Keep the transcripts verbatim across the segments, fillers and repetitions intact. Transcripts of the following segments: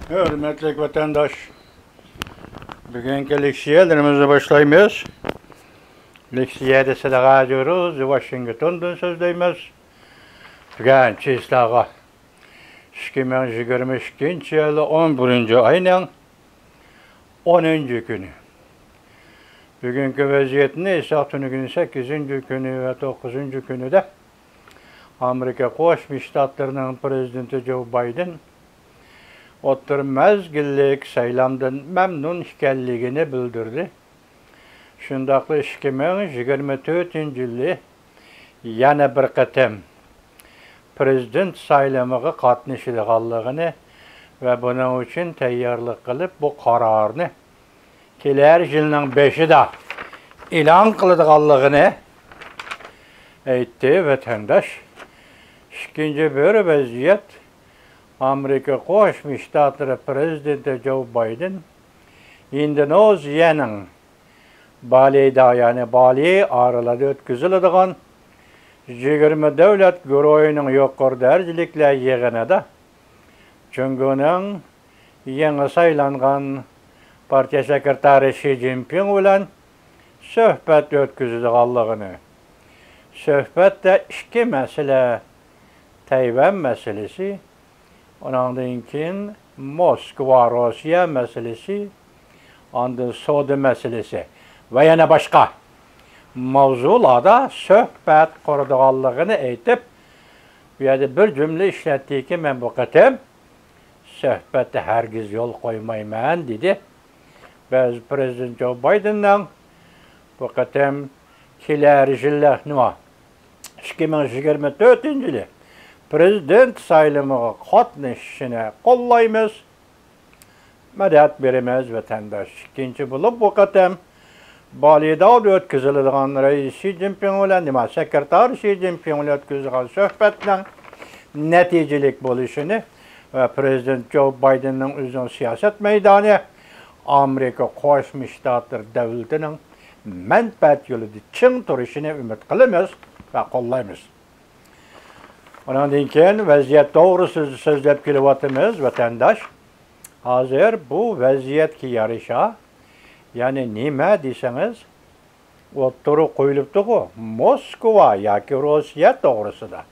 ھۆرمەتلىك ۋەتەنداش، بۈگۈنكى لېكسىيەلىرىمىزنى باشلايمىز. لېكسىيەدە سىلەرگە ھازىر ۋاشىنگتوندىن سۆزلەيمىز. تۈگەن چىسلاغا، ئىككى مىڭ يىگىرمە ئىككىنچى يىل ئون بىرىنچى ئاينىڭ ئونىنچى كۈنى. بۈگۈنكى ۋەزىيەتنى ئېيتساق، تۈنۈگۈن سەككىزىنچى كۈنى ۋە توققۇزىنچى كۈنىدە ئامېرىكا قوشما شتاتلىرىنىڭ پىرېزىدېنتى جو بايدېن ئوتتۇرا مەزگىللىك سايلامدىن مەمنۇن ئىكەنلىكىنى بىلدۈردى. شۇنداقلا ئىككى مىڭ يىگىرمە تۆتىنچى يىلى يەنە بىر قېتىم پىرېزىدېنت سايلىمىغا قاتنىشىدىغانلىقىنى ۋە بۇنىڭ ئۈچۈن تەييارلىق قىلىپ، بۇ قارارنى كېلەر يىلنىڭ بېشىدا ئېلان قىلىدىغانلىقىنى ئېيتتى. ۋەتەنداش، ئىككىنچى بىر ۋەزىيەت، ئامېرىكا قوشما شتاتلىرى پىرېزىدېنتى جو بايدېن ئىندونېزىيەنىڭ بالىدا، يەنى بالى ئارىلىدا ئۆتكۈزۈلىدىغان يىگىرمە دۆلەت گۇرۇھىنىڭ يۇقىرى دەرىجىلىكلەر يىغىنىدا جۇڭگونىڭ يېڭى سايلانغان پارتىيە سېكرېتارى شى جىنپىڭ بىلەن سۆھبەت ئۆتكۈزىدىغانلىقىنى، سۆھبەتتە ئىككى مەسىلە، تەيۋەن مەسىلىسى، ئۇنىڭدىن كېيىن موسكۋا، روسىيە مەسىلىسى، ئاندىن سودا مەسىلىسى ۋە يەنە باشقا ماۋزۇلاردا سۆھبەت قۇرىدىغانلىقىنى ئېيتىپ، بۇ يەردە بىر جۈملە ئىشلەتتىكى، مەن بۇ قېتىم سۆھبەتتە ھەرگىز يول قويمايمەن، دېدى. بىز پىرېزىدېنت جو بايدېننىڭ بۇ قېتىم كېلەر يىلى، نېمە، ئىككى مىڭ يىگىرمە تۆتىنچى يىلى پىرېزىدېنت سايلىمىغا قاتنىشىشىنى قوللايمىز. مەدەت بېرىمىز، ۋەتەنداش. ئىككىنچى بولۇپ، بۇ قېتىم بالىدا ئۆتكۈزۈلىدىغان رەئىس شى جىنپىڭ بىلەن، نېمە، سېكرېتار شى جىنپىڭ بىلەن ئۆتكۈزىدىغان سۆھبەتنىڭ نەتىجىلىك بولۇشىنى ۋە پىرېزىدېنت جو بايدېننىڭ ئۆزىنىڭ سىياسەت مەيدانى ئامېرىكا قوشما شتاتلىرى دۆلىتىنىڭ مەنپەئەت يولىدا چىڭ تۇرۇشىنى ئۈمىد قىلىمىز ۋە قوللايمىز. ئۇنىڭدىن كېيىن ۋەزىيەت توغرىسىدا سۆزلەپ كېلىۋاتىمىز، ۋەتەنداش. ھازىر بۇ ۋەزىيەتكە يارىشا، يەنى نېمە دېسىڭىز، ئوتتۇرىغا قويۇلۇپتۇغۇ، موسكۋا ياكى روسىيە توغرىسىدا.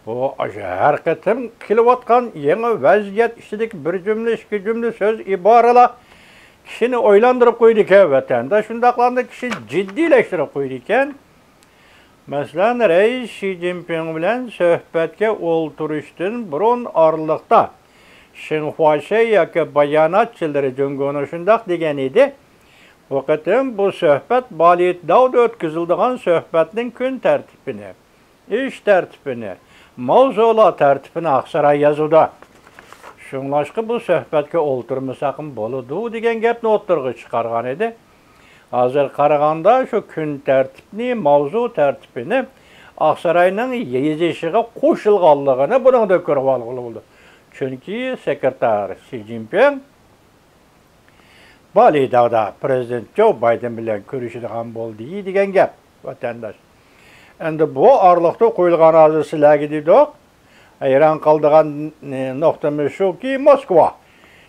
بۇ ھەر قېتىم كېلىۋاتقان يېڭى ۋەزىيەت ئىچىدىكى بىر جۈملە، ئىككى جۈملە سۆز، ئىبارىلەر كىشىنى ئويلاندۇرۇپ قويىدىكەن، ۋەتەنداش. شۇنداقلارنى كىشىنى جىددىيلەشتۈرۈپ قويىدىكەن. مەسىلەن، رەئىس شى جىنپىڭ بىلەن سۆھبەتكە ئولتۇرۇشتىن بۇرۇن ئارىلىقتا شىنخۇا شەي ياكى باياناتچىلىرى جۇڭگونىڭ شۇنداق دېگەن ئىدى، بۇ قېتىم بۇ سۆھبەت بالىدا ئۆتكۈزۈلىدىغان سۆھبەتنىڭ كۈن تەرتىپىنى، ئىش تەرتىپىنى، ماۋزۇلار تەرتىپىنى ئاقساراي يازىدۇ. شۇڭلاشقا بۇ سۆھبەتكە ئولتۇرمىساقمۇ بولىدۇ دېگەن گەپنى ئوتتۇرىغا چىقارغان ئىدى. ھازىر قارىغاندا شۇ كۈن تەرتىپىنى، ماۋزۇ تەرتىپىنى ئاقساراينىڭ يېزىشىغا قوشۇلغانلىقىنى بۇنىڭدىن كۆرۈۋالغىلى بولىدۇ. چۈنكى سېكرېتار شى جىنپىڭ بالىدادا پىرېزىدېنت جو بايدېن بىلەن كۆرۈشىدىغان بولدى دېگەن گەپ، ۋەتەنداش. ئەمدى بۇ ئارىلىقتا قويۇلغان، ھازىر سىلەرگە دېدۇق، ھەيران قالىدىغان، ئى، نۇقتىمىز شۇكى، موسكۋا،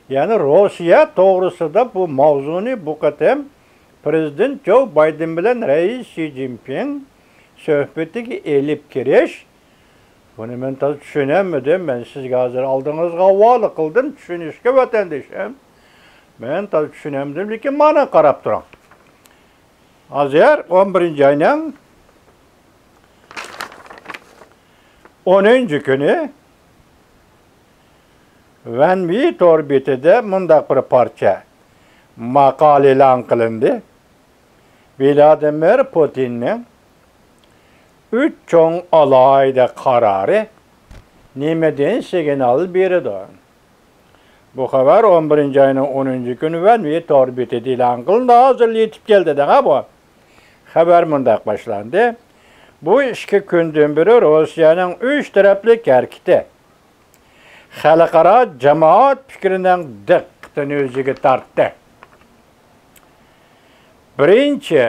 يەنى روسىيە توغرىسىدا بۇ ماۋزۇنى بۇ قېتىم پىرېزىدېنت جو بايدېن بىلەن رەئىس شى جىنپىڭ سۆھبىتىگە ئېلىپ كىرىش، بۇنى مەن تازا چۈشىنەلمىدىم. مەن سىزگە ھازىر ئالدىڭىزغا ھاۋالە قىلدىم، چۈشىنىشكە، ۋەتەندىشىم. مەن تازا چۈشىنەلمىدىم، لېكىن مانا قاراپ تۇرۇڭ. ھازىر ئون بىرىنچى ئاينىڭ ئونىنچى كۈنى ۋەنۋى تور بېتىدە مۇنداق بىر پارچە ماقالە ئېلان قىلىندى. ۋلادىمىر پۇتىننىڭ ئۈچ چوڭ ئالاھىدە قارارى نېمىدىن سىگنال بېرىدۇ؟ بۇ خەۋەر ئون بىرىنچى ئاينىڭ ئونىنچى كۈنى ۋەنۋى تور بېتىدە ئېلان قىلىندى. ھازىر يېتىپ كەلدى دەڭە بۇ. خەۋەر مۇنداق باشلاندى. بۇ ئىككى كۈندىن بېرى روسىيەنىڭ ئۈچ تەرەپلىك ھەرىكىتى خەلقئارا جامائەت پىكرىنىڭ دىققىتىنى ئۆزىگە تارتتى. بىرىنچى،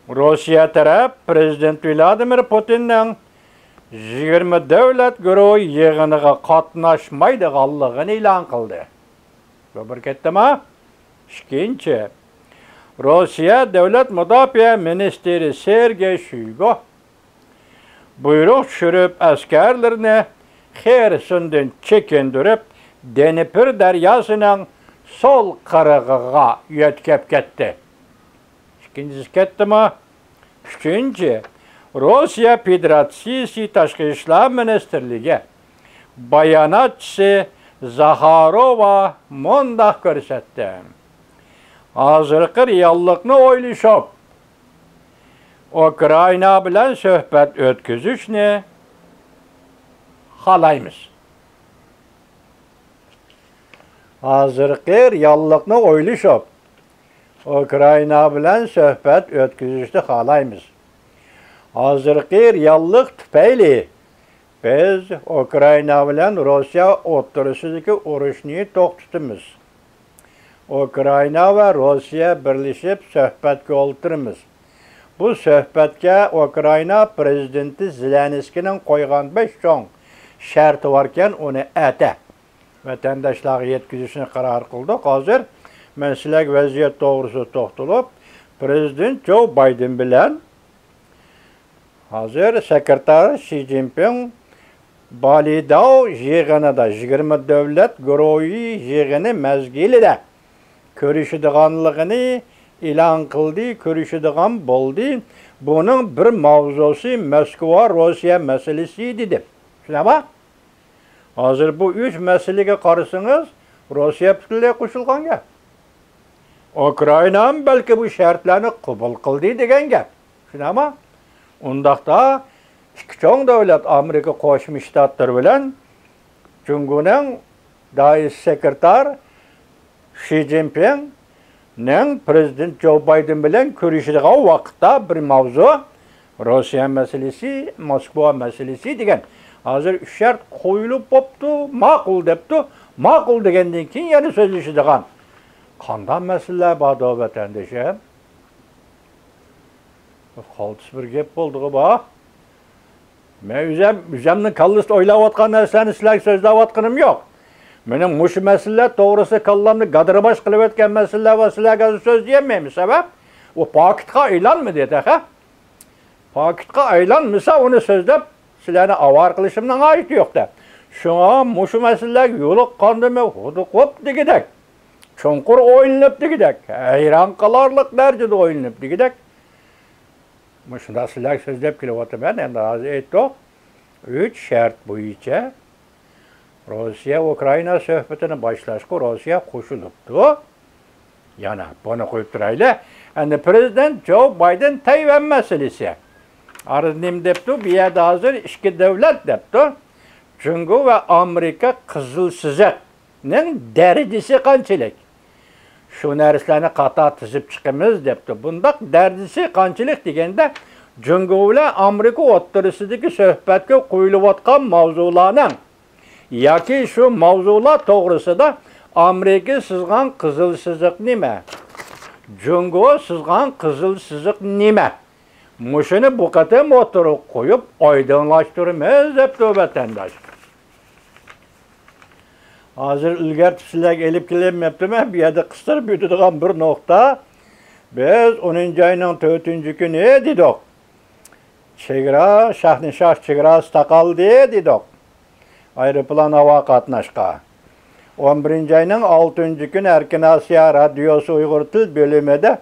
روسىيە تەرەپ پىرېزىدېنت ۋلادىمىر پۇتىننىڭ يىگىرمە دۆلەت گۇرۇھى يىغىنىغا قاتناشمايدىغانلىقىنى ئېلان قىلدى. بۇ بىر كەتتىما؟ ئىككىنچى، روسىيە دۆلەت مۇداپىئە مىنىستىرى سېرگېي شويگۇ بۇيرۇق چۈشۈرۈپ، ئەسكەرلىرىنى خېرسوندىن چېكىندۈرۈپ، دنېپر دەرياسىنىڭ سول قىرغىقىغا يۆتكەپ كەتتى. ئىككىنچىسى كەتتىمۇ؟ ئۈچىنچى، روسىيە فېدېراتسىيىسى تاشقى ئىشلار مىنىستىرلىكى باياناتچىسى زاخاروۋا مۇنداق كۆرسەتتى: ھازىرقى رېئاللىقنى ئويلىشىپ، ئۇكرائىنا بىلەن سۆھبەت ئۆتكۈزۈشنى خالايمىز. ھازىرقى رېئاللىقنى ئويلىشىپ، ئۇكرائىنا بىلەن سۆھبەت ئۆتكۈزۈشنى خالايمىز. ھازىرقى رېئاللىق تۈپەيلى بىز ئۇكرائىنا بىلەن روسىيە ئوتتۇرىسىدىكى ئۇرۇشنى توختىتىمىز. ئۇكرائىنا ۋە روسىيە بىرلىشىپ سۆھبەتكە ئولتۇرىمىز. بۇ سۆھبەتكە ئۇكرائىنا پىرېزىدېنتى زېلېنسكىينىڭ قويغان بەش چوڭ شەرتى باركەن، ئۇنى ئەتە ۋەتەنداشلارغا يەتكۈزۈشنى قارار قىلدۇق. ھازىر مەن سىلەرگە ۋەزىيەت توغرىسىدا توختىلىپ، پىرېزىدېنت جو بايدېن بىلەن ھازىر سېكرېتار شى جىنپىڭ بالىداۋ يىغىنىدا، يىگىرمە دۆلەت گۇرۇھى يىغىنى مەزگىلىدە كۆرۈشىدىغانلىقىنى ئېلان قىلدى، كۆرۈشىدىغان بولدى. بۇنىڭ بىر ماۋزۇسى موسكۋا روسىيە مەسىلىسى دېدى. شۇنداقمۇ؟ ھازىر بۇ ئۈچ مەسىلىگە قارىسىڭىز، روسىيە پۈتۈنلەي قوشۇلغان گەپ. ئۇكرائىنام بەلكى بۇ شەرتلەرنى قوبۇل قىلدى دېگەن گەپ. شۇنداقمۇ؟ ئۇنداقتا ئىككى چوڭ دۆلەت ئامېرىكا قوشما شتاتلىرى بىلەن جۇڭگونىڭ دائىرىسى سېكرېتار شى جىنپىڭنىڭ پىرېزىدېنت جو بايدېن بىلەن كۆرۈشىدىغان ۋاقىتتا بىر ماۋزۇ روسىيە مەسىلىسى، موسكۋا مەسىلىسى دېگەن. ھازىر ئۈچ شەرت قويۇلۇپ بوپتۇ، ماقۇل دەپتۇ. ماقۇل دېگەندىن كېيىن يەنە سۆزلىشىدىغان قانداق مەسىلىلەر باردۇ، ۋەتەندىشىم؟ قالتىس بىر گەپ بولدىغۇ بۇ. مەن ئۆزۈم، ئۆزۈمنىڭ كاللىسىدا ئويلاۋاتقان نەرسىلەرنى سىلەرگە سۆزلەۋاتقىنىم يوق. مېنىڭ مۇشۇ مەسىلىلەر توغرىسىدا كاللامنى گادىرباش قىلىۋەتكەن مەسىلىلەر بار، سىلەرگە ھازىر سۆزلىيەلمەيمەن. سەۋەب، ئۇ پاكىتقا ئايلانمىدى تېخى. پاكىتقا ئايلانمىسا، ئۇنى سۆزلەپ سىلەرنى ئاۋارە قىلىشىمنىڭ ھاجىتى يوق-دە. شۇڭا مۇشۇ مەسىلىلەرگە يولۇققاندىمۇ ھودۇقۇپ دېگۈدەك، چوڭقۇر ئويلىنىپ دېگۈدەك، ھەيران قالارلىق دەرىجىدە ئويلىنىپ دېگۈدەك، مۇشۇنداق سىلەرگە سۆزلەپ كېلىۋاتىمەن. ئەمدى ھازىر ئېيتتۇق، ئۈچ شەرت بويىچە روسىيە ئۇكرائىنا سۆھبىتىنى باشلاشقا روسىيە قوشۇلۇپتۇ. يەنە بۇنى قويۇپ تۇرايلى. ئەمدى پىرېزىدېنت جو بايدېن تەيۋەن مەسىلىسى. ئارىدا نېمە دەپتۇ؟ بۇ يەردە ھازىر ئىككى دۆلەت دەپتۇ. جۇڭگو ۋە ئامېرىكا قىزىل سىزىقنىڭ دەرىجىسى قانچىلىك؟ شۇ نەرسىلەرنى قاتار تىزىپ چىقىمىز دەپتۇ. بۇنداق دەرىجىسى قانچىلىك دېگەندە، جۇڭگو بىلەن ئامېرىكا ئوتتۇرىسىدىكى سۆھبەتكە قويۇلۇۋاتقان ماۋزۇلارنىڭ ياكى شۇ ماۋزۇلار توغرىسىدا ئامېرىكا سىزغان قىزىل سىزىق نېمە؟ جۇڭگو سىزغان قىزىل سىزىق نېمە؟ مۇشۇنى بۇ قېتىم ئوتتۇرىغا قويۇپ ئايدىڭلاشتۇرىمىز دەپتۇ ۋەتەنداش. ھازىر ئىلگىرىتىپ سىلەرگە ئېلىپ كېلەلمەپتىمەن، بۇ يەردە قىستۇرۇپ ئۆتىدىغان بىر نۇقتا. بىز ئونىنچى ئاينىڭ تۆتىنچى كۈنى دېدۇق. چېگرا، شاھنىشاھ چېگراسى تاقالدى دېدۇق. ئايروپىلان ھاۋا قاتناشقا. ئون بىرىنچى ئاينىڭ ئالتىنچى كۈنى ئەركىن ئاسىيا رادىيوسى ئۇيغۇر تىل بۆلۈمىدە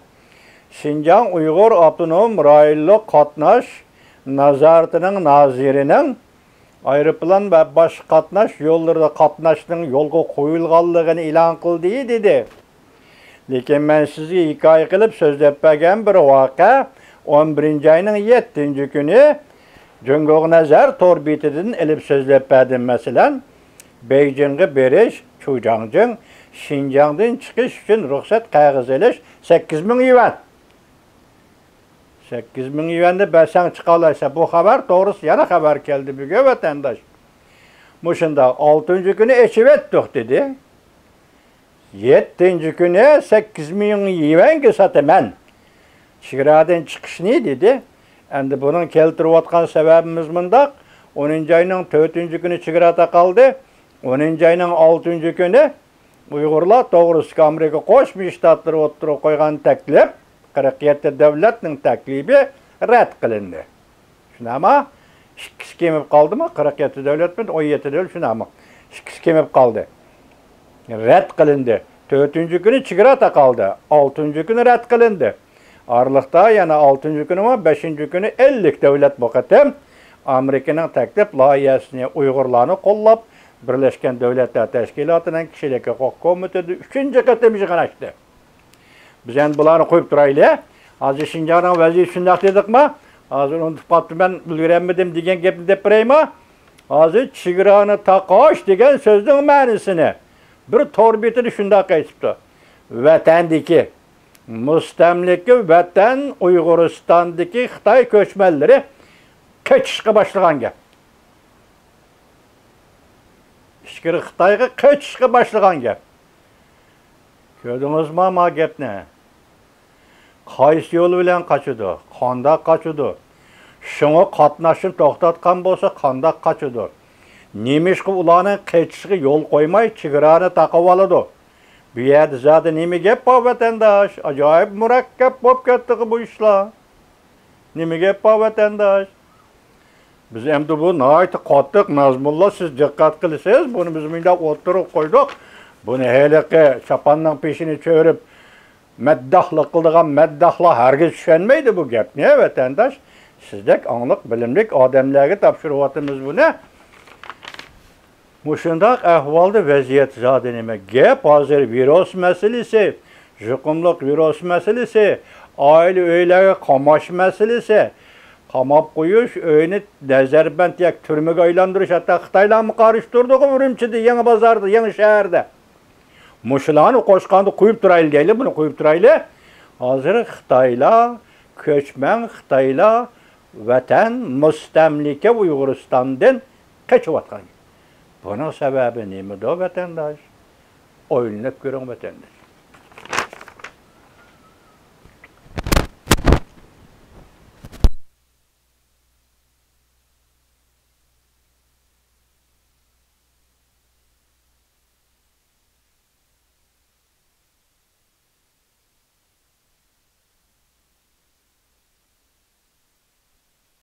شىنجاڭ ئۇيغۇر ئاپتونوم رايونلۇق قاتناش نازارىتىنىڭ نازىرىنىڭ ئايروپىلان ۋە باشقا قاتناش يوللىرىدا قاتناشنىڭ يولغا قويۇلغانلىقىنى ئېلان قىلدى، دېدى. لېكىن مەن سىزگە ھېكايە قىلىپ سۆزلەپ بەرگەن بىر ۋەقە، ئون بىرىنچى ئاينىڭ يەتتىنچى كۈنى جۇڭگوغا نەزەر تور بېتىدىن ئېلىپ سۆزلەپ بەردىم. مەسىلەن، بېيجىڭغا بېرىش، چۇجاڭجىڭ، شىنجاڭدىن چىقىش ئۈچۈن رۇخسەت قەغىزى ئېلىش سەككىز مىڭ يۈەن. سەككىز مىڭ يۈەننى بەرسەڭ چىقالايسەن. بۇ خەۋەر توغرىسىدا يەنە خەۋەر كەلدى بۈگۈن، ۋەتەنداش. مۇشۇنداق، ئالتىنچى كۈنى ئېچىۋەتتۇق، دېدى. يەتتىنچى كۈنى سەككىز مىڭ يۈەنگە ساتىمەن چېگرادىن چىقىشنى، دېدى. ئەمدى بۇنىڭ كەلتۈرۈۋاتقان سەۋەبىمىز مۇنداق، ئونىنچى ئاينىڭ تۆتىنچى كۈنى چېگرا تاقالدى. ئونىنچى ئاينىڭ ئالتىنچى كۈنى ئۇيغۇرلار توغرىسىدىكى ئامېرىكا قوشما شتاتلىرى ئوتتۇرىغا قويغان تەكلىپ قىرىق يەتتە دۆلەتنىڭ تەكلىپى رەت قىلىندى. شۇنداقمۇ؟ ئىككىسى كېمىپ قالدىمۇ؟ قىرىق يەتتە دۆلەت بىلەن ئون يەتتە دۆلەت شۇنداقمۇ؟ ئىككىسى كېمىپ قالدى. رەت قىلىندى. تۆتىنچى كۈنى چېگرا تاقالدى. ئالتىنچى كۈنى رەت قىلىندى. ئارىلىقتا يەنە ئالتىنچى كۈنى ۋە بەشىنچى كۈنى ئەللىك دۆلەت بۇ قېتىم ئامېرىكىنىڭ تەكلىپ لايىھەسىنى، ئۇيغۇرلارنى قوللاپ، بىرلەشكەن دۆلەتلەر تەشكىلاتىنىڭ كىشىلىك ھوقۇق كومىتېتىدا ئۈچىنچى قېتىم يىغىن ئاچتى. بىز ئەمدى بۇلارنى قويۇپ تۇرايلى. ھازىر شىنجاڭنىڭ ۋەزىيىتى شۇنداق دېدۇقما؟ ھازىر ئۇنتۇپ قاپتىمەن، ئۈلگۈرەلمىدىم دېگەن گەپنى دەپ بېرەيما؟ ھازىر چېگرانى تاقاش دېگەن سۆزنىڭ مەنىسىنى بىر تور بېتىدە شۇنداق ئېيتىپتۇ: ۋەتەندىكى، مۇستەملىكە ۋەتەن ئۇيغۇرىستاندىكى خىتاي كۆچمەنلىرى قېچىشقا باشلىغان گەپ. ئىچكىرى خىتايغا قېچىشقا باشلىغان گەپ. كۆردىڭىزما ما گەپنى؟ قايسى يول بىلەن قاچىدۇ؟ قانداق قاچىدۇ؟ شۇڭا قاتناشنى توختاتقان بولسا قانداق قاچىدۇ؟ نېمىشقا ئۇلارنىڭ قېچىشىغا يول قويماي چېگرانى تاقىۋالىدۇ؟ بۇ يەردە زادى نېمە گەپ بار، ۋەتەنداش؟ ئاجايىپ مۇرەككەپ بولۇپ كەتتىغۇ بۇ ئىشلار. نېمە گەپ بار، ۋەتەنداش؟ بىز ئەمدى بۇ ناھايىتى قاتتىق مەزمۇنلار، سىز دىققەت قىلىسىز، بۇنى بىز مۇنداق ئوتتۇرىغا قويدۇق. بۇنى ھېلىقى چاپاننىڭ پېشىنى چۆرۈپ، مەدداھلىق قىلىدىغان مەدداھلار ھەرگىز چۈشەنمەيدۇ بۇ گەپنى، ۋەتەنداش. سىزدەك ئاڭلىق، بىلىملىك ئادەملەرگە تاپشۇرۇۋاتىمىز بۇنى. مۇشۇنداق ئەھۋالدا ۋەزىيەت زادى نېمە؟ گەپ ھازىر ۋىرۇس مەسىلىسى، يۇقۇملۇق ۋىرۇس مەسىلىسى، ئائىلە ئۆيلەرگە قاماش مەسىلىسى، قاماپ قويۇش، ئۆينى نەزەربەند ياكى تۈرمىگە ئايلاندۇرۇش، ھەتتا خىتايلارمۇ قارشى تۇردىغۇ ئۈرۈمچىدە، يېڭى بازاردا، يېڭى شەھەردە. مۇشۇلارنى قوشقاندا قويۇپ تۇرايلى دەيلى، بۇنى قويۇپ تۇرايلى. ھازىر خىتايلار، كۆچمەن خىتايلار ۋەتەن مۇستەملىكە ئۇيغۇرىستاندىن قېچىۋاتقان. بۇنىڭ سەۋەبى نېمىدۇ، ۋەتەنداش؟ ئويلىنىپ كۆرۈڭ، ۋەتەنداش.